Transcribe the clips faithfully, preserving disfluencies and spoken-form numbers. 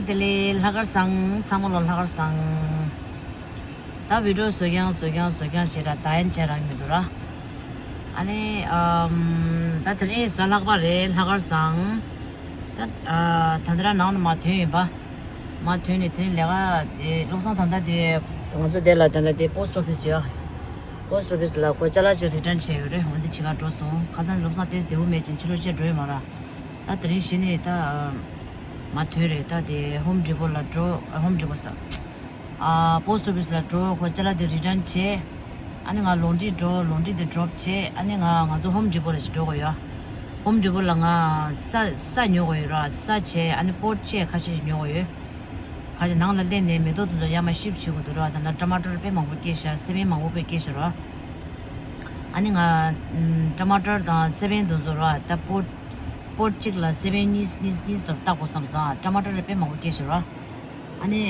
དེ་ལས་ལྷག་དཀར་བཟང་། ཚང་མ་ལོ་ལྷག་དཀར་བཟང་། ད་བི་ཌིའོ་བཟོ་རྐྱང་བཟོ་རྐྱང་བཟོ་རྐྱང་ཞེས་ར་ད་ཡན་ཆད་རག་མི་འདུག་ར། ཨ་ནི་ཨམ་ད་དེ་རིང་གཟའ་ལྷག་པ་རེད། ལྷག་དཀར་བཟང་། ད་ཨ་ད་ལྟ་ར་ནང་ལ་མ་ཐོན་ཡིན་པ། མ་ཐོན་ནས་དེ་རིང་ལས་ཀ་དེ་བློ་བཟང་ད་ལྟ་དེ་ང་ཚོ་དེ་ལ་ད་ལྟ་དེ་པོ་སི་ཊི་ཨོ་ཕི་སི་ཡོད། པོ་སི་ཊི་ཨོ་ཕི་སི་ལ་ཁོ་ཅ་ལག་ཅིག་རི་ཊན་བྱས་ཡོད་རེད། འོན་ཏེ་ཕྱི་ཁར་འགྲོ་སོང་། ཁ་སང་བློ་བཟང་ཏོག་ཙམ་བདེ་པོ་མེད་ཅིང་ཕྱི་ལོགས་ཅིག་འགྲོ་ཡོད་མ་ར། ད་དེ་རིང་གཞི་ནས་ད་མ་ཐོན་རེད། ད་དེ་ཧོམ་ཌི་པོ་ལ་འགྲོ། ཧོམ་ཌི་པོ་ས། ཨ་པོ་སི་ཊི་ཨོ་ཕི་སི་ལ་འགྲོ། ཁོ་ཅ་ལག་དེ་རི་ཊན་བྱས། ཨ་ནི་ང་ལོན་ཌི་རི་འགྲོ། ལོན་ཌི་རི་དེ་ཌོབ་བྱས། ཨ་ནི་ང་ང་ཚོ་ཧོམ་ཌི་པོ་ལ་ཅིག་འགྲོ་དགོས་ཡོད། ཧོམ་ཌི་པོ་ལ་ང་ས་ས་ཉོ་དགོས་ཡོད་ར། ས་བྱས། ཨ་ནི་པོཊ་ཅིག་ཁ་ཤས་ཤིག་ཉོ་དགོས་ཡོད། ཁ་ཤས་ནང་ལ་སླེབས་ནས་མེ་ཏོག་དེ་ཚོ་ཡར་མར་ཤིབ་བྱེད་དགོས་འདུག་ར། ད་ལྟ་ཊ་མ་ཊར་དཔེ་མང་པོ་སྐྱེས་ཤག་སེ་བན་མང་པོ་དཔེ་སྐྱེས་ཤག་ར། ཨ་ནི་ང་ཊ་མ་ཊར་དང་སེ་བན་དེ་ཚོ་ར། ད་པོཊ་པོཊ་གཅིག་ལ་སེ་བན་གཉིས་གཉིས་གཉིས་ཙམ་བཏགས་དགོས་བསམ་སོང་། ཊ་མ་ཊར་དཔེ་མང་པོ་སྐྱེས་ཤག་ར། ཨ་ནི་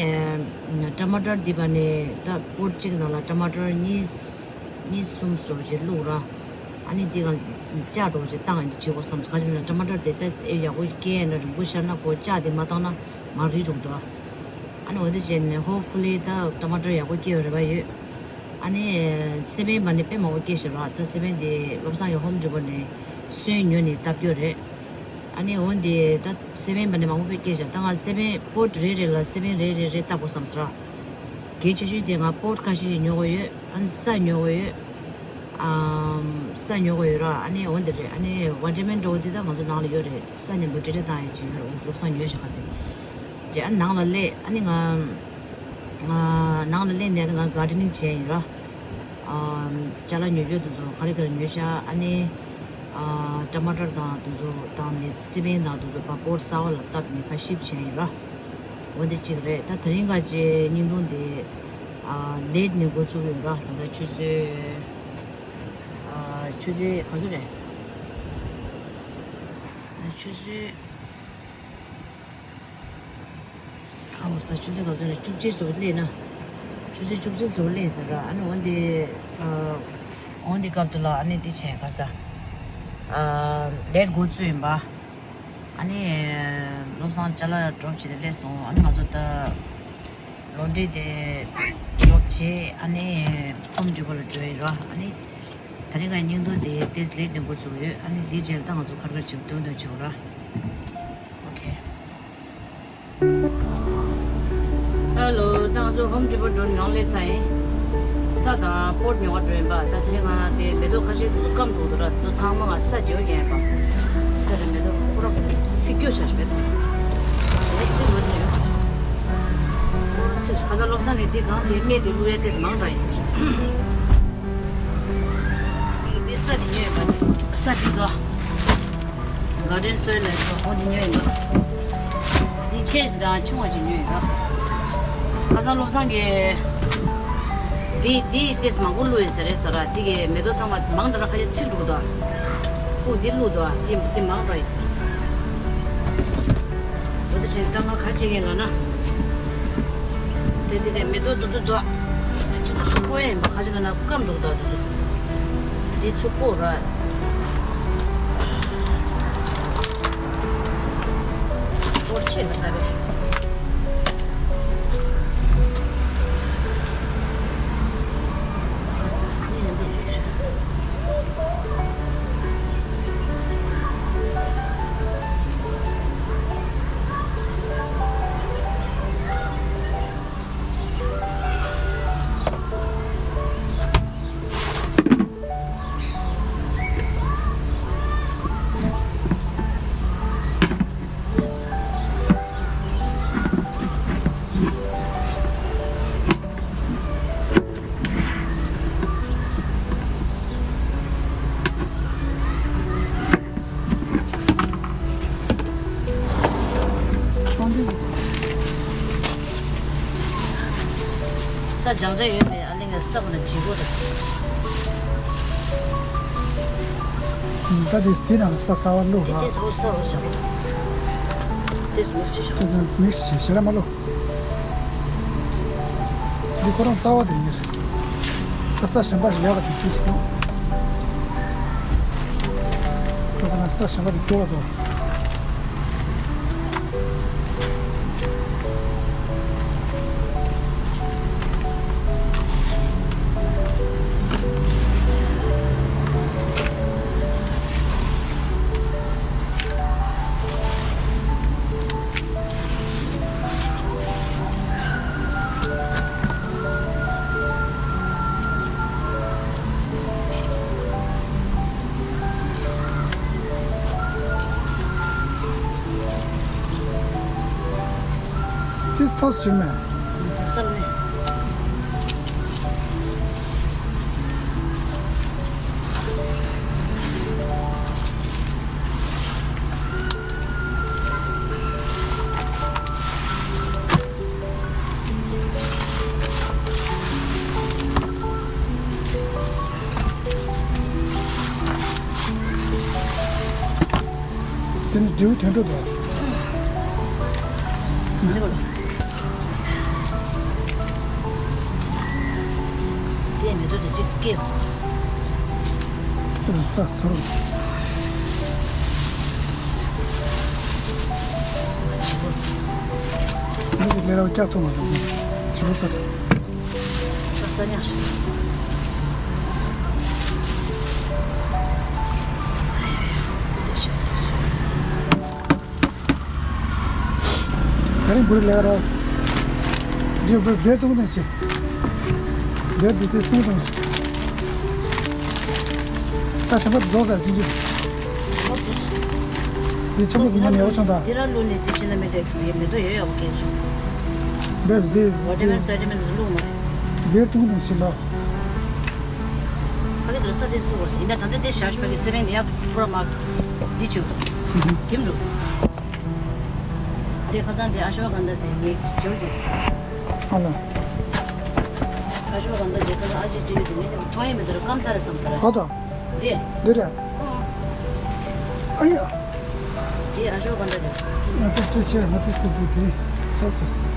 ཊ་མ་ཊར་འདི་པ་ནས་ད་པོཊ་གཅིག་ནང་ལ་ཊ་མ་ཊར་གཉིས་གཉིས་གསུམ་འདྲ་བོ་ཅིག་བླུགས་ར། ཨ་ནི་འདི་ག་ལྕགས་འདྲ་བོ་ཅིག་བཏང་ཡ་འདི་བྱེད་དགོས་བསམ་སོང་། ག་ཅི་ལབ་ན་ཊ་མ་ཊར་དེ་ད་ཨེ་ཡག་པོ་སྐྱེས་ན་རིང་པོ་ཤར་ན། ཁོ་ལྕགས་དེ་མ་བཏང་ན་མར་རིལ་འགྲོ་གི་འདུག་ཨ་ནི་འོ་དེ་བྱས་ནས་ཧོབ་ཕུ་ལི་ད་ཊ་མ་ཊར་ཡག་པོ་སྐྱེ་བའི་རེ་བ་ཡོད། ཨ་ནི་སེ་བན་པ་ནས་དཔེ་མང་པོ་སྐྱེས་ཤག་ར། ད་སེ་བན་དེ་བློ་བཟང་གི་ཧོམ་ཌི་པོ་ནས་སོན་ཉོས་ནས་བཏབ་རྒྱུ་རེད། ཨ་ནི་འོ་འདི་ད་སེ་བན་པ་ནས་མང་པོ་དཔེ་སྐྱེས་ཤག་ད་ང་སེ་བན་པོཊ་རེ་རེ་ལ་སེ་བན་རེ་རེ་རེ་བཏབ་དགོས་བསམ་སོང་ར། གལ་ཆེ་ཤོས་དེ་ང་པོཊ་ཁ་ཤས་ཤིག་ཉོ་དགོས་ཡོད། ཨ་ནི་ས་ཉོ་དགོས་ཡོད། ཨམ་ས་ཉོ་དགོས་ཡོད་ར། ཨ་ནི་འོ་འདི་རེད། ཨ་ནི་ཝ་ཊ་མེ་ལོན་འདྲ་བོ་འདི་ད་ང་ཚོ་ནང་ལ་ཡོད་རེད། ས་ནས་འབུ་ཏྲེ་ཏྲེ་བཏང་ཡ་ཅིག་ཡོད་རེད། འོ་འདི་བློ་བཟང་ཉོས་ཤག་ཁ་ཚིག་རྗེས་ཨ་ནང་ལ་སླེབས། ཨ་ནི་ང་ང་ནང་ལ་སླེབས་ནས་ང་གྷར་ཌེ་ནིང་བྱས་ཡིན་ར། ཨ་ཅ་ལག་ཉོ་རྒྱུ་དེ་ཚོ་ག་རེ་ག་རེ་ཉོས་ཤག་ཨ་ནི་ཨ་ཊ་མ་ཊར་དང་དེ་ཚོ་དང་མེ་སི་པན་དང་དེ་ཚོ་ཕར་པོཊ་གསར་པ་ལ་བཏབ་ནས་ཕར་ཤིབ་བྱས་ཡིན་ར། འོ་དེ་གཅིག་རེད། ད་དེ་རིང་ཁ་ཅིག་བརྙན་ཐུང་དེ་ཨ་ལེཊ་ནས་འགོ་བཙུགས་ཡོད་ར། ད་ལྟ་ཆུ་ཚོད་ཨ་ཆུ་ཚོད་ག་ཚོད་རེད། ཆུ་ཚོད། ཁ་མོ་ས་ཆུ་ཚོད་ག་ཚོད་རེད། བཅུ་གཅིག་ཙམ་སླེབས་ན། ཆུ་ཚོད་བཅུ་གཅིག་ཙམ་སླེབས་ཟེར་ར། ཨ་ནི་འོན་ཏེ་ཨ་འོན་ཏེ་སྐབས་དེ་ལ་ཨ་ནི་འདི་བྱས་ག་ས་ཨ་ལེཊ་འགོ་བཙུགས་ཡིན་པ། ཨ་ནི་བློ་བཟང་ཅ་ལག་ཌོབ་བྱས་ཏེ་སླེབས་སོང་། ཨ་ནི་ང་ཚོ་ད་ལོན་ཌི་རི་དེ་ཌོབ་བྱས། ཨ་ནི་ཧོམ་ཌི་པོ་ལ་འགྲོ་ཡིན་ར། ཨ་ནི་ད་རིང་ང་བརྙན་ཐུང་དེ་ཏོག་ཙམ་ལེཊ་ནས་འགོ་བཙུགས་ཡོད། ཨ་ནི་འདི་རྗེས་ལ་ད་ང་ཚོ་ག་རེ་ག་རེ་བྱེད་དགོས་འདུག་འདོན་འདོན་བྱེད་དགོས་ར། ཨོ་ཁེ། ཧེ་ལོ། ད་ང་ཚོ་ཧོམ་ཌི་པོ་འགྲོ་ནས་ནང་སླེབས་ཚར་ཡིན། ས་དང་པོཊ་ཉོ་བར་འགྲོ་ཡིན་པ། ད་དེ་རིང་ང་དེ་མེ་ཏོག་ཁ་ཤས་དེ་ཚོ་སྐམ་འགྲོ་འདུག་ར། དེ་ཚོ་ཚང་མ་ང་ས་བརྗེ་བར་རྒྱག་ཡིན་པ། ད་དེ་མེ་ཏོག་ཁོ་ར་ཁོ་ར་ཚིག་སྐྱོ་ཆགས་ཤིག་མེད། ཨེ་ཚིག་མ་ཐུབ་ཡོད། ཁོ་ར་ཚིག་ཁ་སང་བློ་བཟང་གིས་དེ་གང་དེ་སྨད་དེ་བླུག་ཡ་དེ་མང་དྲགས་ཡིན་ཟེར། དེ་ས་དེ་ཉོས་ཡིན་པ། ས་དེ་དོ། གྷར་ཌེན་སོའི་ལ་ཡོད་པ་འོ་འདི་ཉོས་ཡིན་པ། འདི་ཆེ་ཞིག་དང་ཆུང་བ་ཅིག་ཉོས་ཡིན་པ། ཁ་སང་བློ་བཟང་གིས་འདི་འདི་ཏོག་ཙམ་མང་པོ་བླུགས་ཡོད་ཟེར་རེད་ཟེར་ར། འདི་གི་མེ་ཏོག་ཚང་མ་མང་དྲགས་ན་ཁ་ཤས་ཚིག་འགྲོ་གི་འདུག་ཨ། ཨོ་འདི་བླུགས་འདུག་ཨ། འདི་འདི་མང་དྲགས་ཡིན་ཟེར། འོ་དེ་བྱས་ད་ང་ག་བྱེད་ཀྱི་ཡིན་ལབ་ན། དེ་དེ་དེ་མེ་ཏོག་དེ་ཚོ་འདུག་དེ་ཚོ་ཚུར་བཀོག་ཡ་ཡིན་པ། ག་ཅི་ལབ་ན་སྐམ་འགྲོ་གི་འདུག་དེ་ཚོ། དེ་ཚུར་བཀོག་ར། བཀོག་ཆེ་ན་ད་རེད། ས་སྦྱང་བྱ་ཡོད་མེད་ཨ་ལེ་ངས་ས་བོ་ན་ལྗིད་པོ་རེད། ད་དེ་དེ་ནང་ས་གསར་པ་བླུགས་ར། དེ་དེ་ས་བོ་ས་བོ་ས་བོ། དེ་མིག་སི་བྱེད་ཤོག་དེ་མིག་སི་བྱེད་ཤེས་ར་མ་བླུགས། འདི་ཁོ་རང་རྩ་བ་དེ་ཡིན་རེད། ད་ས་གཞན་པ་ཞིག་ཡག་ག་དེ་ཅིས་དང་། ད་ས་ན་ས་གཞན་པ་དེ་སྐྱོ་བ་དང་། ཏིས་ཐོས་ཞིག་མེད། སལ་མེད། དེ་ནི་འབྲས་བུ་དོན་འགྲུབ་འདུག་དེ་མེ་ཏོག་དེ་གཅིག་སྐྱེ། དེ་ནི་ས་ཚོར། འདི་ལས་ར་བ་ཀྱག་ཐུབ་མ་སོང་། བྱིས་པ་ས་རེད། ས་ས་ཉག་ཤིག་ད་རིང་བུ་རིག་ལས་ར། འདི་བེར་བེར་བཏུང་དང་ཞིག་བེར་འདི་ཚེ་བཏུང་དང་ཞིག་ས་ཆེན་པོ་རྫོགས་ཟེར་ཅི་ཅི། འདི་ཆེན་པོ་འདི་ཉམས་ཡག་པོ་བྱུང་ད། འདི་ར་ལུ་ནས་འདི་ཕྱི་ན་མེད་དེ་མེ་ཏོག་ཡོད་ཡག་པོ་སྐྱེས་བྱུང་། བེར་འདི་ཝ་ཊར་མེ་ལོན་སའི་ཊི་མིན་ལུག་མ་རེད། བེར་བཏུང་དང་ཞིག་ལ། ཕ་གི་དུ་ས་དེ་སུ་བ་ཡིན་ད་ད་ལྟ་དེ་ཞག་ཕ་གི་སེ་རེན་ཡ་པུ་ར་མ་འདི་ཆེ་བ་དེ་ཁྱིམ་རུ། དེ་ཁ་སང་དེ་ཨ་ཤོ་ག་འདྲ་དེ་ངས་བྱེད་འདུག་ཨ་ལ། ཨ་ཤོ་ག་འདྲ་དེ་ཁ་སང་ཨ་ཅེ་ཊི་བི་དེ་ངས་མཐོང་ཡས་མི་འདུག་སྐམ་ཚ་རེད་བསམ་ཚ་རེད། ག་དང་། དེ། འདི་རེད། ཨང་། ཨ་ཡ། དེ་ཨ་ཤོ་ག་འདྲ་དེ། ང་ད་ཅོ་ཆེ་ང་ཏིས་ཏུ་དུ་དེ་ཚ་ཚ་སི།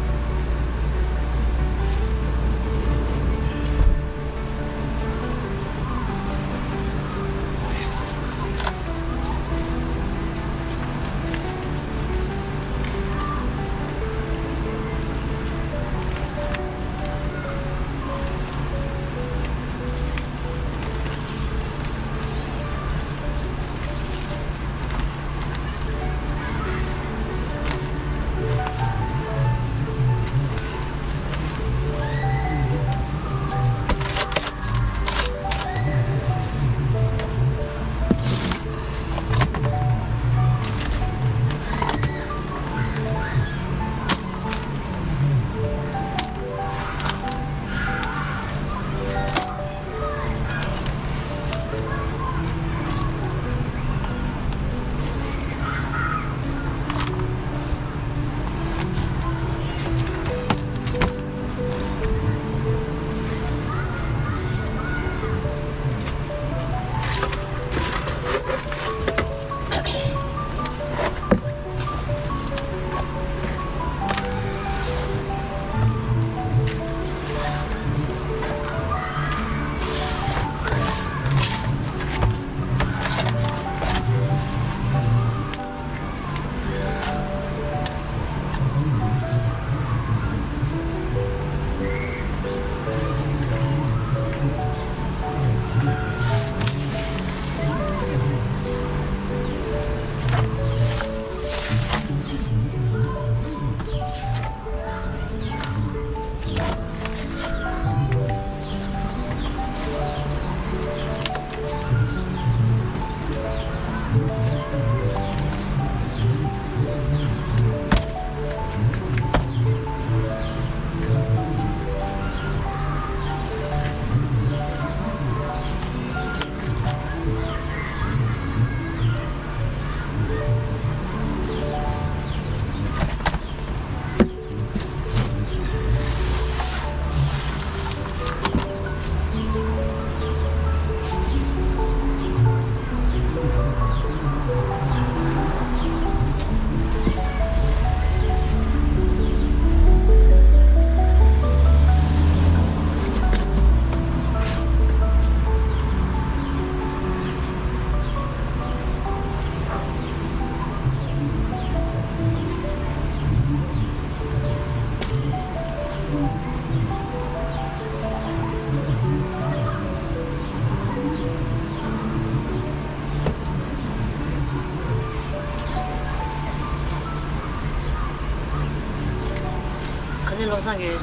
ཁ་སང་བློ་བཟང་གིས་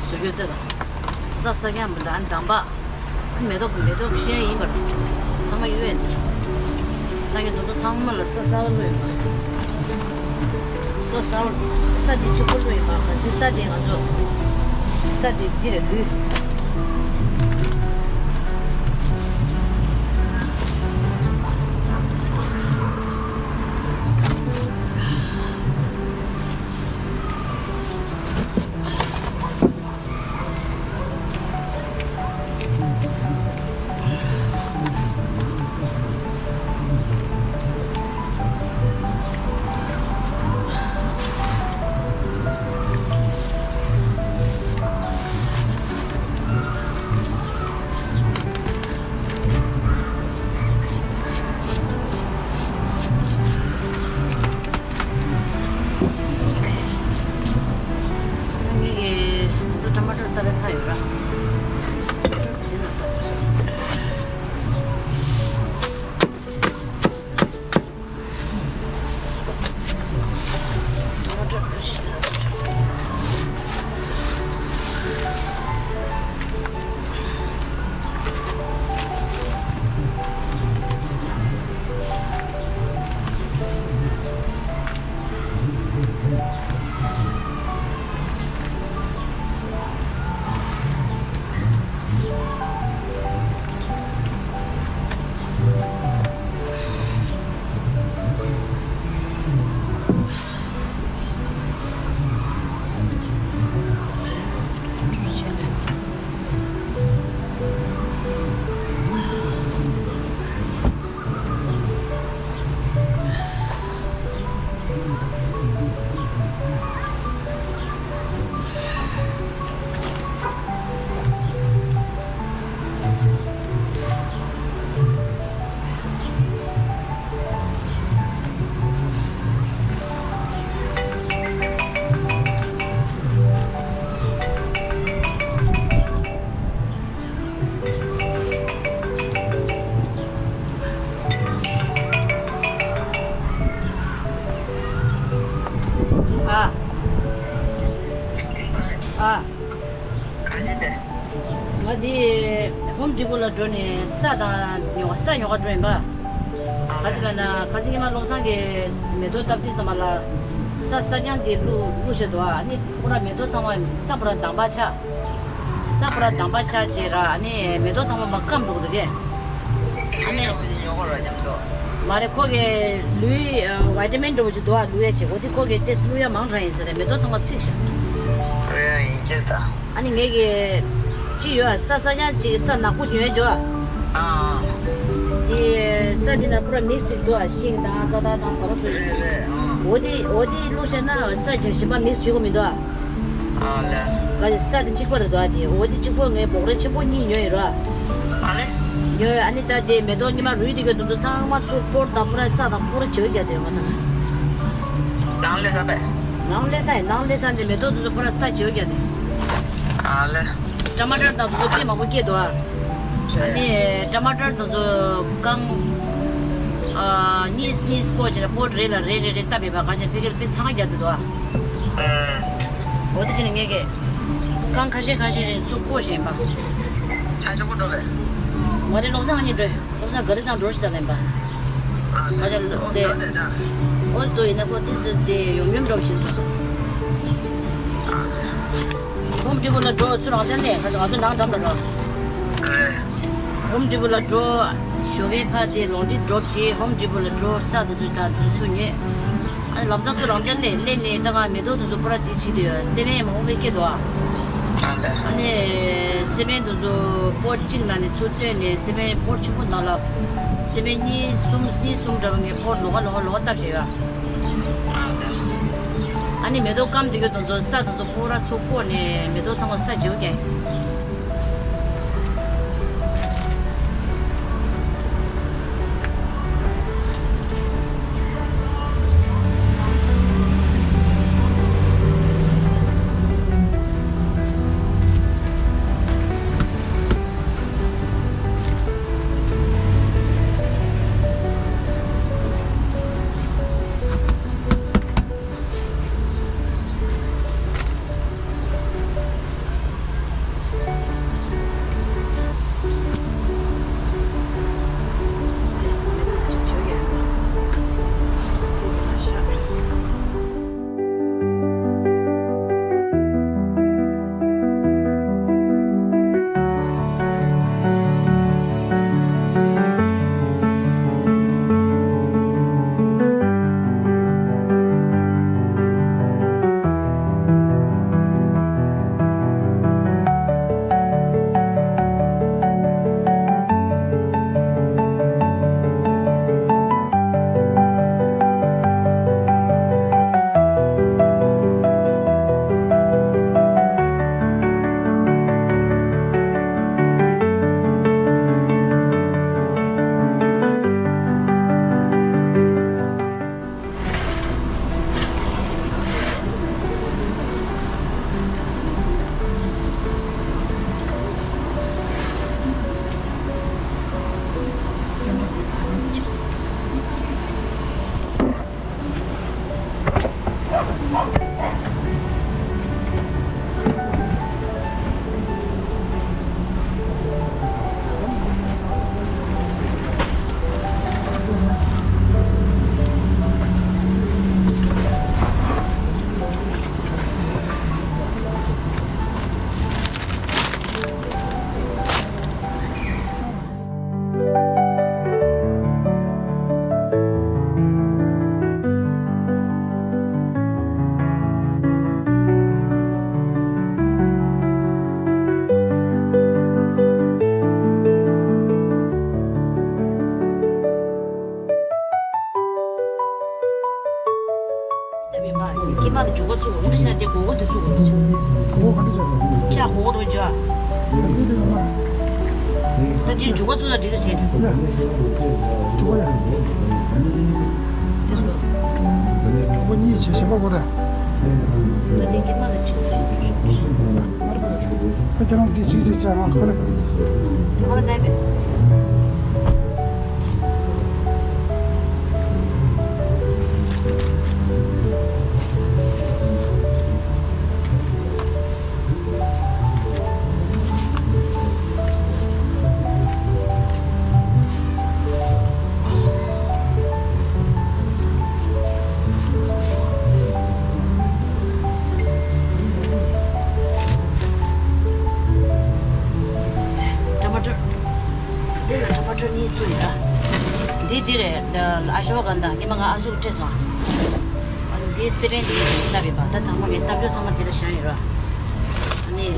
བཟོ་རྒྱུ་དེ་ལ་ས་ས་ཀྱང་མི་འདུག་ཨ་ནི་དམ་པ། ཨ་ནི་མེ་ཏོག་མེ་ཏོག་གི་ཤེས་ཡོན་ཡིན་པ་རེད། ཚང་མ་གཡུག་ཡས་འདུག་ད་ངས་འདི་ཚོ་ཚང་མ་ལ་ས་གསར་པ་བླུགས་ཡོད་པ། ས་གསར་པ་ས་འདི་གཅིག་པོ་བླུགས་ཡོད་པ། ས་དེ་ང་ཚོ་ས་དེ་འདི་རེད་ལུས། ངེད་ཀྱི་ཊ་མ་ཊར་ཏ་རེ་ཕ་ཡོད་ར། འདི་ན་ཏོག་ཙམ། ཊ་མ་ཊར་ཁ་ཤས་ཀྱི་ལ་ཏོག་ཙམ། ཨ། ཨ། ག་རེ་བྱེད་དེ། ང་འདི་ཧོམ་ཌི་པོ་ལ་འགྲོ་ནས་ས་དང་ཉོ་ས་ཉོ་ག་འགྲོ་ཡིན་པ། ག་ཅི་ལ་ན་ག་ཅི་ཉི་མ་བློ་བཟང་གིས་མེ་ཏོག་བཏབ་དུས་ཙམ་པ་ལ་ས་ས་རྐྱང་དེ་བླུག་བླུག་བྱེད་དོ། ཨ་ནི་པུ་ར་མེ་ཏོག་ཚང་མ་ས་པུ་ར་དྭངས་པ་ཆགས། ས་པུ་ར་དྭངས་པ་ཆགས་བྱས་ར། ཨ་ནི་མེ་ཏོག་ཚང་མ་མ་སྐམ་འགྲོ་གི་འདུག་དེ། ཨ་ནི་ལུས་ཐོག་ཅིག་ཉོ་དགོས་ར་མཉམ་དུ། མ་རེད། ཁོ་གི་ལུས་ཨ་ཝི་ཊ་མིན་འདྲ་བོ་ཅིག་འདུག་ཨ། བླུག་ཡ་ཅིག་འོ་དེ་ཁོ་གི་ཏེས་བླུག་ཡ་མང་དྲགས་ཡིན་ཟེར་རེད། མེ་ཏོག་ཚང་མ་ཚིག་ཤག་རེད་ཡིན་གྱི་རེད་ད། ཨ་ནི་ངས་གི་ཅི་ཡོད་ཨ། ས་ས་རྐྱང་ཅིག་ས་ནག་པོ་ཉོས་འཇོག་ཨ། ཨ། དེ་ས་དེ་ན་པུ་ར་མིག་སི་ཅིག་འདུག་ཨ། ཤིང་དང་རྩ་དང་དང་ཟ་མ་ཟོས། རེད་རེད། ཨ། འོ་དེ་འོ་དེ་བླུགས་བྱས་ན་ས་ཅིག་གཞན་པ་མིག་སི་བྱེད་དགོས་མི་འདུག་ཨ། ཨ་ལེ། ག་ལེ་ས་དེ་གཅིག་པ་རེད་འདུག་ཨ། དེ་འོ་དེ་གཅིག་པོ་ངས་སྦོག་རས་ཆེན་པོ་གཉིས་ཉོས་ཡོད་ར། ཨ་ལེ། ཉོས་ཡོད། ཨ་ནི་ད་དེ་མེ་ཏོག་ཉི་མ་རུལ་དེ་ག་དུ་ཚོ་ཚང་མ་ཚུར་སྤོར་དང་པུ་ར་ས་དང་པུ་ར་བྱེད་རྒྱ་དེ་ཡོད་མ་ཐག་ནང་ལས་ས་པས། ནང་ལས་ས་ཡིན། ནང་ལས་ས་འདི་མེ་ཏོག་དུ་ཚོ་པུ་ར་ས་བྱེད་རྒྱ་དེ། ཨ་ལེ། ཊ་མ་ཊར་དང་དུ་ཚོ་དཔེ་མང་པོ་སྐྱེས་འདུག་ཨ། ཨ་ནི་ཊ་མ་ཊར་དུ་ཚོ་རྐང་ཨ་གཉིས་གཉིས་བརྐོས་བྱས་ན་པོ་རེ་ལ་རེ་རེ་རེ་བཏབ་ཡོད་པ། ག་ཅན་ཕི་གེ་ལ་དཔེ་ཚང་རྒྱ་དུ་འདུག་ཨ། འོ་དེ་ཕྱིན་ནས་ངས་ཀྱི་རྐང་ཁ་ཤས་ཁ་ཤས་རེ་ཚུར་བརྐོས་བྱས་ཡིན་པ། ས་ཆ་པོ་འགྲོ་བས། ང་དེ་བློ་བཟང་གཉིས་འགྲོ། བློ་བཟང་ག་རེ་དང་འགྲོ་ཞིག་ད་ལེན་པ། ཨ་ཁ་ཆ་ལོ་དེ། ཨོ་སི་དོ་ཡིན་ན་ཁོ་ཏི་སི་དེ་ཡོང་ཡོང་འགྲོ་བཞིན་འདུག་ས། ཧོམ་ཌི་པོ་ལ་འགྲོ། ཚུར་རང་ཅན་ནས་ཁ་ཆ་ང་ཚོ་ནང་འགྲམ་ལ་འགྲོ། ཧོམ་ཌི་པོ་ལ་འགྲོ། ཞོགས་ཀས་ཕ་དེ་ལོང་ཏི་འགྲོ་བྱས་ཧོམ་ཌི་པོ་ལ་འགྲོ། ས་དུ་ཚུར་ད་དུ་ཚུར་ཉོས། ཨ་ནི་ལམ་སང་ཚུར་རང་ཅན་ནས་སླེབས་ནས་ད་ང་མེ་ཏོག་དུ་ཚུར་པུ་ར་དེ་བྱེད་དུ་ཡོད། སེ་མེན་མང་པོ་སྐྱེས་འདུག་ཨ། ཨ་ལེ། ཨ་ནི་སེ་མེན་དུ་ཚོ་པོར་གཅིག་ནང་ནས་ཚུར་བཏོན་ནས་སེ་མེན་པོར་ཆུང་པོ་ནང་ལ་སེ་མེན་གཉིས་གསུམ་གཉིས་གསུམ་འདྲ་བ་ངས་པོར་ལོག་ག་ལོག་ག་ལོག་ག་བཏབ་བྱས་ཡོད། ཨ་ནི་མེ་ཏོག་སྐམ་དུས་ཀྱི་དུ་ཚོ་ས་དུ་ཚོ་པུ་ར་ཚུར་བརྐོས་ནས་མེ་ཏོག་ཚང་མ་ས་བྱེད་ཀྱང་། ལྕགས་ཧོ་ཧོ་འགྲོ་འཇོག་ད་འདི་འཇུག་པ་ཚུ་ལ་འགྲིག་གི་བྱས། ཡ། འགྲོ་བ་ཡ། འགྲོ་བ་གཉིས་བྱས་ཞེས་པ་གོ་ར། ད་འདི་གི་མ་ལ་གཅིག་ཚུད་འགྲོ་ཤོག་ད་ཁྱེད་རང་འདི་གཅིག་གཅིག་བྱས་ང་ཁོ་ལ། ཁོ་ལ་ཟས་པས། ཊ་མ་ཊར། འདི་ལ་ཊ་མ་ཊར་གཉིས་བཙུགས་ཡོད་ཨ། འདི་འདི་རེད། ཨ་ཤོ་ག་འདྲ་སྔོན་མ་ང་ཨ་ཟུག་སྤྲད་སོང་། ཨ་ནི་འདི་སི་པན་འདི་ཡིན་ལྟ་བས་པ་ད་དང་པོ་ངས་ལྟ་རྒྱུ་ཚང་མ་འདི་ལ་བཞག་ཡོད་ར། ཨ་ནི་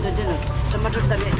འདི་འདི་ལ་ཊ་མ་ཊར་ལྟ་བས།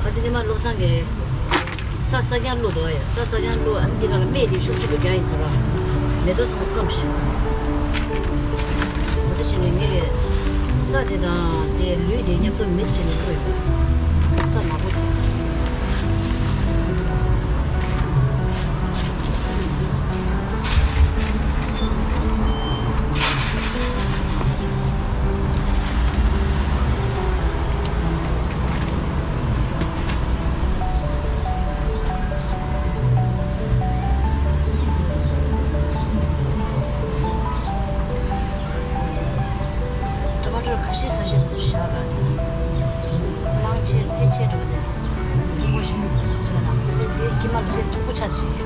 ཁ་སང་ཉི་མ་བློ་བཟང་གིས་ས་ས་རྐྱང་བླུགས་འདུག་ཡ། ས་ས་རྐྱང་བླུགས། ཨ་ནི་འདི་ག་ལ་སྨན་དེ་ཤུགས་ཆེན་པོ་རྒྱག་ཡིན་ཟེར་བ། མེ་ཏོག་ཚང་མ་སྐམ་ཤག་འོ་དེ་བྱས་ནས་ངས་ས་དེ་དང་དེ་ལུད་དེ་མཉམ་དུ་མིག་སི་བྱས་ནས་བླུགས་ཡོད། ས་ནག་པོ་དེ། ཊ་མ་ཊར་ཁ་ཤས་ཁ་ཤས་བཞག་ར། དེ་མང་ཆེ་ཕལ་ཆེར་འགྲོ་དེ། མཐུག་པོ་ཞིག་ཟེར་ན་དེ་དེ་དཀྱིལ་མ་ལ་ཕར་མཐུག་པོ་ཆགས་ཤིག་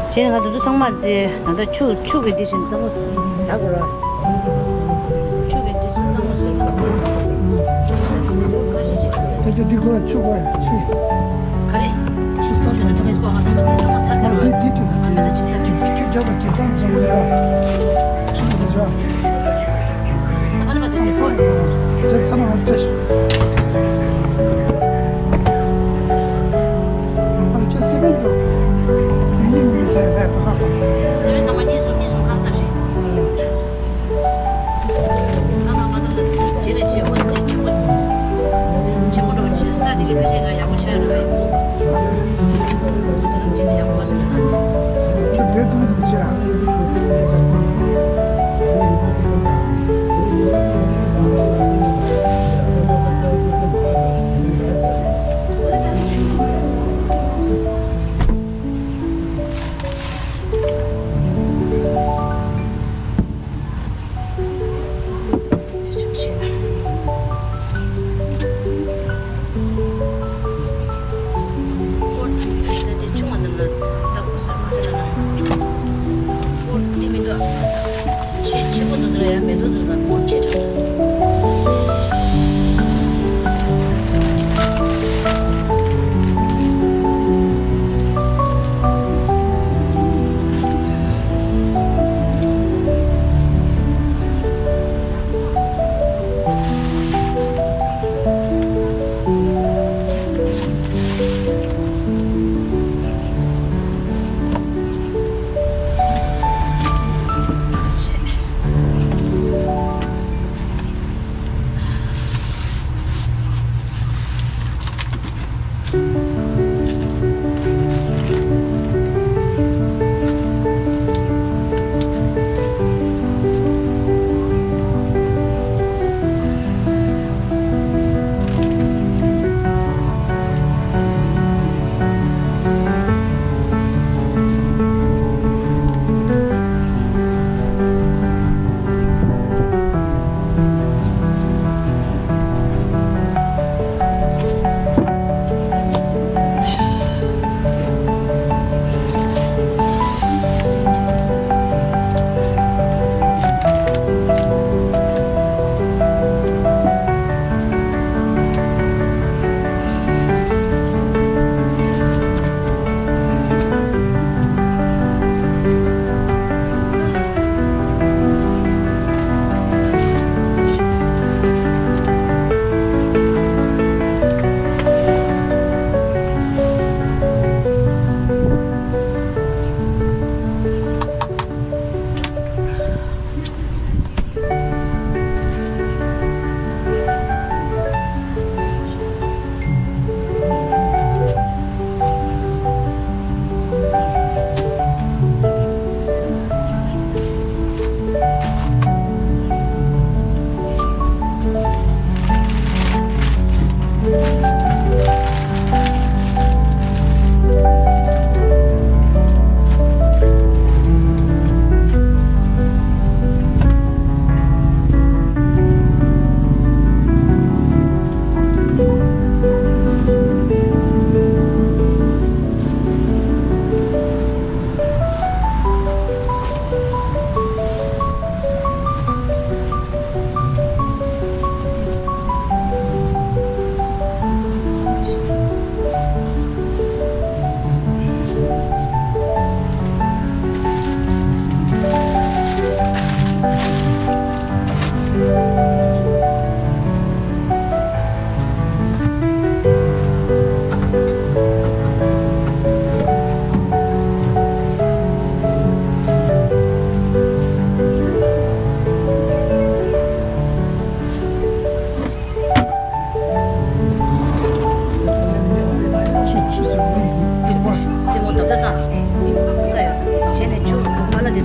བྱས་ནས་ང་དེ་ཚོ་ཚང་མ་དེ་ད་ལྟ་ཆུ་ཆུ་གི་དེ་བཞིན་གཙང་མ་ད་གོ་ར། ཆུ་གི་དེ་ཚོ་གཙང་མ་བཟོས་ཚར་ཚར། ཁ་ཤས་ཅིག་ད་ལྟ་འདི་གོ་ཆུ་གོ་ཆུ། ག་རེ། ཆུ་ས་ཆུ་ད་ལྟ་མེད་སྐོར་ང་ཚོ་འདི་ཚང་མ་ཚར་ཨ་ཁྱེར་ར། འདི་འདི་ཅི་ད་ང་ད་ལྟ་ཅིག་ད་ཅིག་ཁྱུ་རྒྱབ་ལ་ཁྱེར་སྟངས་ཅན་ལ་ཆུ་ཟེར་ཆོག་ས་ཨ་ནི་མ་དེ་འདི་སྐོར། དེ་ཚ་ན་ཧ་ཅི། ཨ་ཁྱེད་སི་པན་ཚོ། ཡུལ་ཉིན་ཉིན་ཟེར་བས་པ། སི་པན་ཚང་མ་གཉིས་གསུམ་གཉིས་གསུམ་གང་ལྟར་རེད། ང་ང་མ་དང་ལ་སི་རྗེས་ལ་བྱེད་དགོས་ནི་ཆེན་པོ། ཆེན་པོ་འགྲོ་བྱེད་ས་དེ་གི་ཕལ་ཆེར་ང་ཡག་པོ་ཆགས་རེད་བས། ད་རུང་རྗེས་ལ་ཡག་པོ་མ་ཟེར་ན་ད་ནི། ཁྱེད་བེད་དུ་མི་འདུག་ཅེ།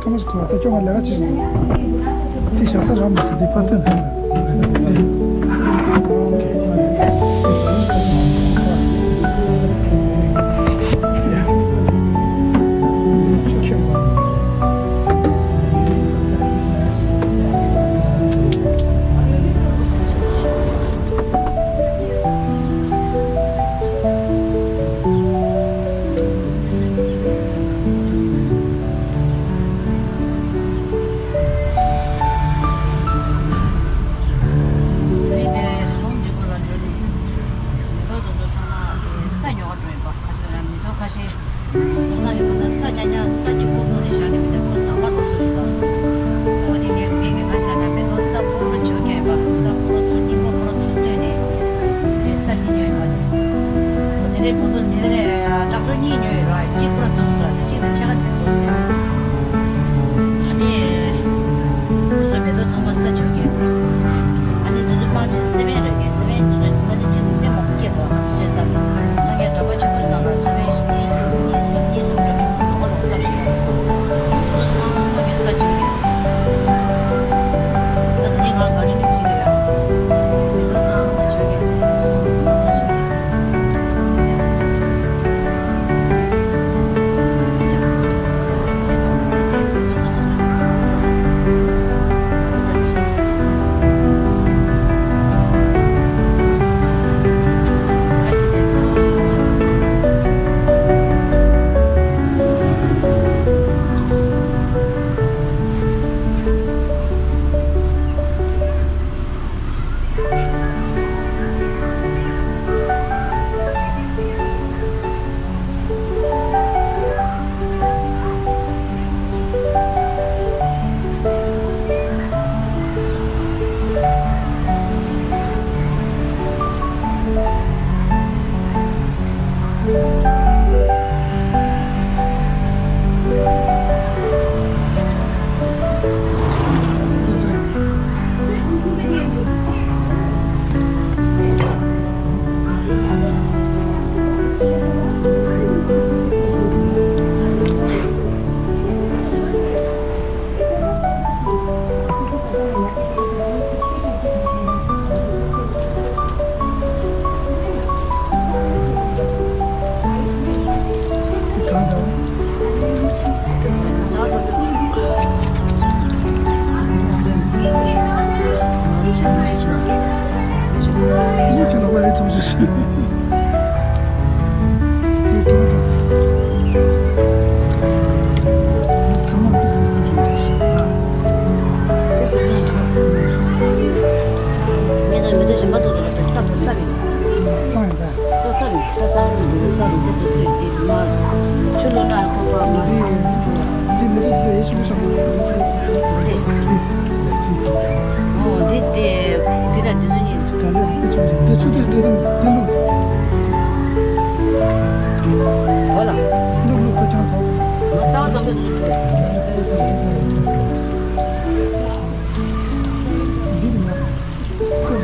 ཐོ་མ་སི་ཁོ་ད་ཁྱོད་ང་ལས་ཀ་བྱེད་སོང་། དེ་བཞག་ས་རག་མ་སོང་། དེ་ཕར་སྟོན་ཐལ། མི་དེ་ལུང་གཅིག་པོ་ལ་འགྲོ་ནས་མི་ཐོག་དེ་ཚོ་ཚང་མ་ས་ཉོ་བ་འགྲོ་ཡིན་པ། ཁ་ཤས་ལ་མི་ཐོག་ཁ་ཤས། ལོ་གསར་གྱི་ཁ་སང་ས་རྐྱང་རྐྱང་ས་གཅིག་པོ་བླུགས་ནས་བཞག་ནས་མི་དེ་ཁོ་དང་པ་རོགས་སོ་ཞིག་དང་། ཨོ་དེ་ངས་ངས་ངས་ཁ་ཤས་ལ་ན་མི་ཐོག་ས་སྤོ་རོ་བྱེད་མཁན་པ། ས་སྤོ་རོ་ཚུར་རྙིང་པ་སྤོ་རོ་ཚུར་བཏོན་ནས་དེ་ས་གཅིག་ཉོས་ཡོད་པ་རེད། ཨོ་དེ་ནས་ཁོ་ཚོ་དེ་ནས་དྲག་ཤོས་གཉིས་ཉོས་ཡོད་ར། གཅིག་པོ་ར་འཛོམས་སོང་། དེ་གཅིག་དང་ཕྱེད་ཀ་དེ་འཛོམས་སོང་། ཨ་ནི། དེ་ཚོ་མེ་ཏོག་ཚང་མ་ས་ཆུ་རྒྱག་དེ། ཨ་ནི་དེ་ཚོ་དམག་ཆེན་སེ་བན་རེད་དེ། སེ་བན་དེ་ཚོ་ས་ཆ་གཅིག་ཏུ་དཔེ་མང་པོ་སྐྱེས་འདུག་ཨ་ནི་སོན་ཏང་ལ་ང་ངས་གྲྭ་པ་ཆེན་པོ་ཚོ་ནང་ལ་སེ་བན་གཉིས་གསུམ་གཉིས་གསུམ་གཉིས་གསུམ་འགྲོ་གི་འདུག་ལོ་ལོ་ལྟ་ཞིག་ཡོད། དེ་ཚོ་ཚང་མ་གི་ས་ཆུ་རྒྱག་དེ། ད་དེ་རིང་ང་ག་རེ་མིན་བྱེད་དེ་ཡ། མེ་ཏོག་ཚང་མ་ཆུ་རྒྱག་དེ། ས་ཆུ་རྒྱག་དེ། ངས་ད་མི་ཚེ་གཞན་པ་ཐོག་ཏུ་ལ་བསམ་བློ་བསམ་ཡིན། བསམ་ཡིན་ད། ས་ས་རུ་ས་ས་རུ་འདུག་ས་རུ་འདི་སུ་སུ་འདི་མ་ཆུ་ལོ་ན་ཁོ་པ་མ། འདི་འདི་མི་རིགས་འདི་ཡེ་ཤུ་ཤོག་འདི་འདི་འདི། ཨོ་འདི་འདི་འདི་ད་འདི་ཚོ་གཉིས། ད་ལེ་འདི་ཆུ་འདི་ཆུ་འདི་འདི་འདི་ལུག་འོ་ལ། ལུག་ལུག་ད་ཅང་ཐོག་ས་བ་ཙམ་པོ་འདི་འདི་མ། ཁྱོད་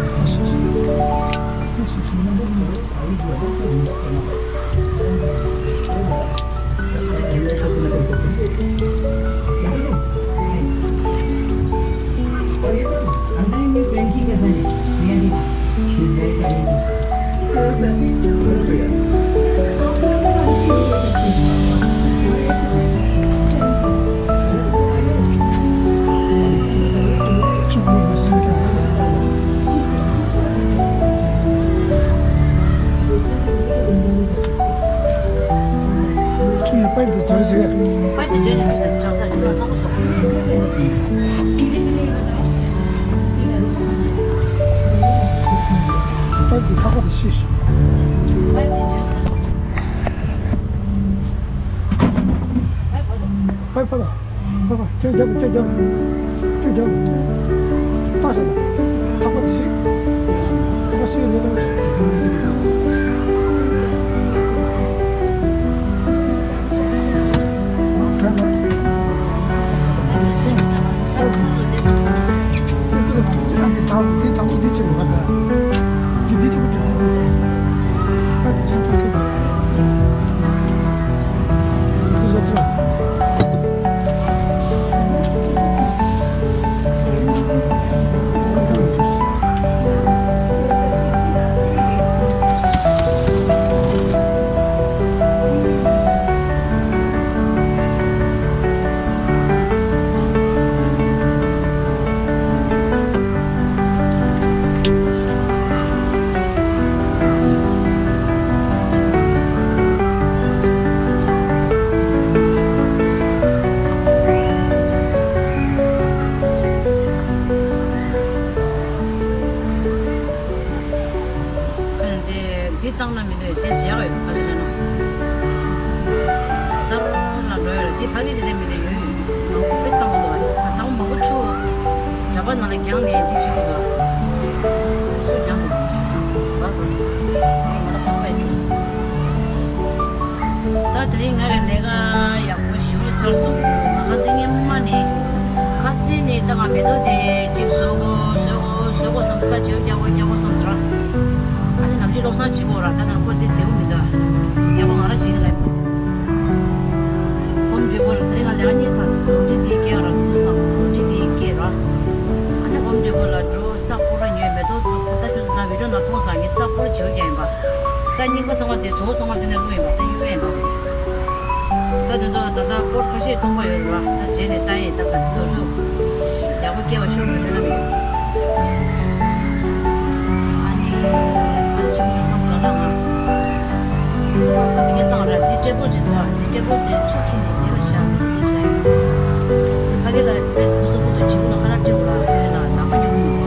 ཡང་པར་འདི་འབྱོར་ཟིག་པར་འདི་འབྱོར་ནས་མི་ཞིག་དང་གྲྭ་ས་ཡིན་ན་གཙང་པོ་སོང་། པར་འདི་ཁ་པར་དུ་ཤེས་ཤིག་པར་འདི་འབྱོར་ན། པར་བོ་དང་། ཕར་ཕར་ལ། ཕར་ཕར། ཁྱོད་རྒྱབ། ཁྱོད་རྒྱབ། ཁྱོད་རྒྱབ། ལྟ་ཞིག་ལ། ལྷག་པར་ཞིག་ལྷག་པར་ཞིག་ལས་ལ། འདི་འདི་བཏང་ན་མི་འདོད་དེ་ཟེར་ཡག་ཡོད་ག་ཅི་ལབ་ན། གསར་ལ་འགྲོ་ཡོད་རེད། དེ་ཕ་གི་དེ་དེ་མི་འདོད་ཡོད་ཡོད། མང་པོ་བཏང་གི་འདུག་ད་དང་མང་པོ་ཆུ་འདྲ་པ་ནང་ལ་རྒྱང་ནས་འདི་བྱེད་གི་འདུག་སུ་རྒྱང་འདུག་བར་བར་ང་ལ་ཕངས་པའི་ཆུ། ད་དེ་རིང་ང་གི་ལས་ཀ་ཡག་པོ་ཞེ་པོ་ཅིག་ཚར་སོང་། ང་ཁ་སང་སྔོན་མ་ནས་ཁ་སང་ནས་ད་ང་མེ་ཏོག་དེ་གཅིག་བཟོ་དགོས་བཟོ་དགོས་བཟོ་དགོས་བསམ། ས་བྱེའུ་རྒྱག་དགོས་རྒྱག་དགོས་བསམ་ཟེར། ཨ་ནི་ནམ་རྒྱུན་བློ་བཟང་བྱེད་དགོས་ར། ད་ནར་ཁོ་དེ་བདེ་པོ་མི་འདུག་རྒྱག་པ་ང་རང་བྱེད་ཀྱི་ལབ། ཧོམ་ཇོ་བོ་ལ་དེ་རིང་ང་ལས་ཀ་གཉིས་ཚར་སོང་། ལོ་འདྲི་དེ་སྐྱེལ་ར་ཟེར་སོང་། ལོ་འདྲི་དེ་སྐྱེལ་ར། ཨ་ནི་ཧོམ་ཇོ་བོ་ལ་འགྲོ། ས་སྐོར་ར་ཉོས། མེ་ཏོག་བཙུགས། ད་ཁྱོད་ཚོ་ད་བི་ཌིའོ་ནང་མཐོང་ས་ངས་ས་སྐོར་བྱེའུ་རྒྱག་ཡིན་པ། ས་རྙིང་པ་ཚང་མ་དེ་བཟོ་བོ་ཚང་མ་དེ་ནས་བླུགས་ཡིན་པ། ད་གཡུག་ཡིན་པ། ད་དེ་ཚོ་ད་ལྟ་སྐོར་ཁ་ཤས་སྟོང་པ་ཡོད་རེད་བ། ད་རྗེས་ནས་ལྟ་ཡིན། ད་ག་དེ་ཚོ་ཡག་པོ་སྐྱེ་བ་ཤོག་མི་སྨོན་ལམ་ཡོད། ཨ་ནི་ག་རེ་བྱེད་དགོས་བསམ་སོང་ན་ང་ངས་བཏང་ར། འདི་ཊེ་བལ་ཅིག་འདུག་ཨ། འདི་ཊེ་བལ་དེ་ཚུར་ཁྱེར་ནས་འདི་ལ་བཞག་འདི་བཞག་ཡིན། འདི་ཕ་གི་ལ་དཔེ་ཁུ་སོ་ཁུ་ཏོ་བྱེད་དགོས་ན་ཁ་ར་སྤྲད་དགོས་ར། དེ་ལ་ནང་པ་ཉོ་གི་མི་འདུག་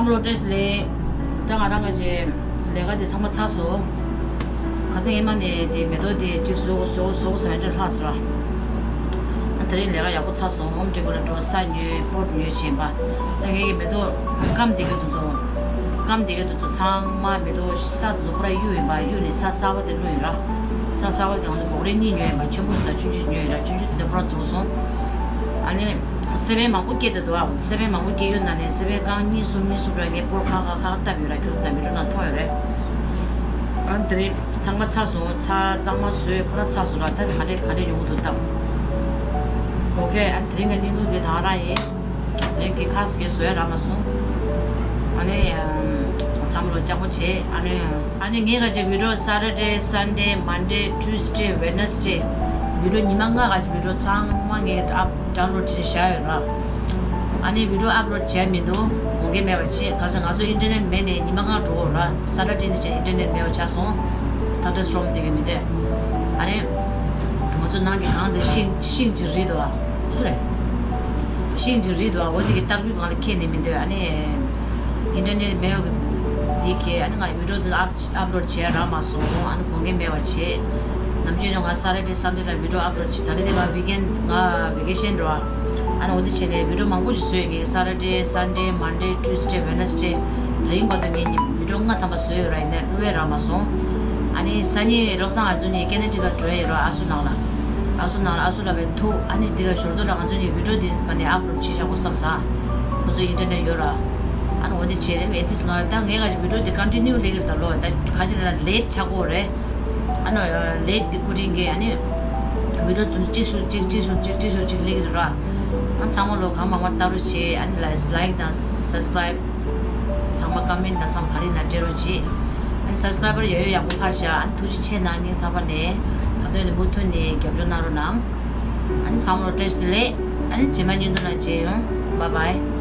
བློ་བཀྲ་ཤིས་བདེ་ལེགས། ད་ང་རང་གི་ལས་ཀ་དེ་ཚང་མ་ཚར་སོང་། ཁ་སང་ངས་མ་ནས་དེ་མེ་ཏོག་དེ་གཅིག་བཟོ་དགོས་བཟོ་དགོས་བཟོ་དགོས་ཟེར་ནས་ལྷག་སོང་ར། ད་དེ་རིང་ལས་ཀ་ཡག་པོ་ཚར་སོང་། ཧོམ་ཌེ་ཀོར་ལ་འགྲོ། ས་ཉོས། པོཊ་ཉོས་བྱས་པ། ད་ངས་མེ་ཏོག་སྐམ་བསྡད་ཀྱི་འདུག་བཟོ། སྐམ་བསྡད་ཀྱི་འདུག་འདུག་ཚང་མ་མེ་ཏོག་ས་དེ་ཚོ་པུ་ར་གཡུག་ཡིན་པ། གཡུག་ནས་ས་གསར་པ་དེ་བླུགས་ཡིན་ར། ས་གསར་པ་དེ་ང་ཚོ་བོག་རིལ་གཉིས་ཉོས་ཡིན་པ། ཆེན་པོ་དང་ཆུང་ཆུང་ཉོས་ཡིན་ར། ཆུང་ཆུང་དེ་ཚོ་པུ་ར་རྫོགས་སོང་། ཨ་ནི། སེ་བན་མང་པོ་སྐྱེས་བསྡད་འདུག་ཨ། སེ་བན་མང་པོ་སྐྱེས་ཡོད་ན་ནི་སེ་བན་རྐང་གཉིས་གསུམ་གཉིས་གསུམ་ར་ངས་སྤོར་ཁག་ཁག་ཁག་བཏབ་ཡོད་ར། ཁྱོད་ཚོ་ད་མི་འགྲོ་ན་མཐོང་ཡོད་རེད། ཨ་དེ་རིང་ཚང་མ་ཚར་སོང་། ཚར་གཙང་མ་བཟོས་པུ་ར་ཚར་སོང་ར། ད་ག་འདྲས་ག་འདྲས་ཡོང་གི་འདུག་ལྟ། ཨོ་ཁེ། ཨ་དེ་རིང་གི་བརྙན་ཐུང་འདི་ད་ག་རང་ཡིན། དེ་རིང་གི་ཁ་སྐད་བཟོ་ཡ་རག་མ་སོང་། ཨ་ནི་ཚང་མ་ལོ་སྐྱག་པོ་བྱེད། ཨ་ནི། ཨ་ནི་ངས་ག་ཅིག་བི་ཌི་ཡོ་སེ་ཊར་ཌེ་སན་ཌེ་མན་ཌེ་ཊུ་སི་ཌེ་ཝེ་ནེ་སི་ཌེ་བི་ཌི་ཡོ་ཉི་མ་ལྔ་ག་ཅིག་བི་ཌི་ཡོ་ཚང་མ་ངས་ཨབ་ཌའུན་ལོཌ་བྱས་བཞག་ཡོད་ར། ཨ་ནི་བི་ཌི་ཡོ་ཨབ་ལོཌ་བྱས་མི་འདུག་དགོངས་འགལ་མེད་པ་བྱེད། ག་ས་ང་ཚོ་ཨིན་ཊར་ནེཊ་མེད་ནས་ཉི་མ་ལྔ་འགྲོ་འོ་ར། སེ་ཊར་ཌེ་ནས་བྱས་ཨིན་ཊར་ནེཊ་མེད་པ་ཆགས་སོང་། ཐན་ཌར་སི་ཊོརམ་དེ་གི་མི་འདོད། ཨ་ནི། ང་ཚོ་ནང་གི་གང་དེ་ཤིང་ཤིང་ཅིག་རིལ་འདུག་ཨ། སུ་རེད། ཤིང་ཅིག་རིལ་འདུག་ཨ། འོ་དེ་གི་སྟར་གུའི་སྒང་ལ་ཁྱེར་ནས་མི་འདོད། ཨ་ནི། ཨིན་ཊར་ནེཊ་མེད་པ་གི་དེ་གི་ཨ་ནི་ང་བི་ཌི་ཡོ་དེ་ཨབ་ཨབ་ལོཌ་བྱས་རག་མ་སོང་། ཨ་ནི་དགོངས་འགལ་མེད་པ་བྱེད། ནམ་རྒྱུན་ནས་ང་སེ་ཊར་ཌེ་སན་ཌེ་ལ་བི་ཌི་ཡོ་ཨབ་ལོཌ་བྱེད། ད་རེས་དེ་ང་ཝི་ཀེན་ང་ཝེ་ཀེ་ཤན་འགྲོ་ཨ། ཨ་ནི་འོ་དེ་བྱས་ནས་བི་ཌི་ཡོ་མང་པོ་ཞིག་བཟོས་ཡོད། ངས་སེ་ཊར་ཌེ་སན་ཌེ་མན་ཌེ་ཊུ་སི་ཌེ་ཝེ་ནེ་སི་ཌེ། ད་རིང་བར་དུ་ངས་ཉིན་བི་ཌི་ཡོ་ལྔ་ཐམ་པ་བཟོས་ཡོད་ར། ཡིན་ནའི་བླུག་ཡས་རག་མ་སོང་། ཨ་ནི་སང་ཉིན་བློ་བཟང་ཨ་ཛུ་ནི་ཀེ་ན་ཌི་ཀ་འགྲོ་ཡས་ཡོད་ར། ཨ་སུ་ནང་ལ། ཨ་སུ་ནང་ལ་ཨ་སུ་ལ་བས་ཐུག་ཨ་ནི་དེ་ག་ཞོར་དུ་ལ་ང་ཚོ་ནི་བི་ཌི་ཡོ་དེ་ཟིན་པ་ནས་ཨབ་ལོཌ་བྱེད་བཞག་གོ་བསམ་ས། ཁོ་ཚོ་ཨིན་ཊར་ནེཊ་ཡོད་ར། ཨ་ནི་འོ་དེ་བྱས་ནས་ཨེ་ཏིས་ང་ད་ངས་ག་ཅིག་བི་ཌི་ཡོ་དེ་ཀོན་ཊི་ནིའུ་ལེགས་རེད་ད་ལོ། ད་ག་ཅིག་ལ་ལེཊ་ཆགས་གོ་རེད། ཨ་ནི་ལེཊ་དེ་ཀུ་རིང་གི་ཨ་ནི་བི་ཌི་ཡོ་ཚུན་གཅིག་ཤུགས་གཅིག་གཅིག་ཤུགས་གཅིག་གཅིག་ཤུགས་གཅིག་ལེགས་རེད་ར། ཨ་ཚང་མ་ལོ་གང་མང་མང་ལྟ་རོགས་བྱེད། ཨ་ནི་ལ་ལའིཀ་དང་སབ་སི་ཀ་རའིབ་ཚང་མ་ཀོ་མེན་ཊི་དང་ཚང་མ་ག་རེ་ན་སྤྲད་རོགས་གྱིས། ཨ་ནི་སབ་སི་ཀ་རའིབ་པར་ཡོད་ཡོད་ཡག་པོ་འཕར་ཤག་ཨ་ནི་ཐུགས་རྗེ་ཆེ་གནང་། སྙིང་ཐག་པ་ནས་ད་དུང་ནས་མུ་མཐུད་ནས་རྒྱབ་སྐྱོར་གནང་རོགས་གནང་། ཨ་ནི་ཚང་མ་ལོ་བཀྲ་ཤིས་བདེ་ལེགས། ཨ་ནི་རྗེས་མ་བརྙན་ཐུང་ནང་མཇལ་ཡོང་། བཱའི་བཱའི།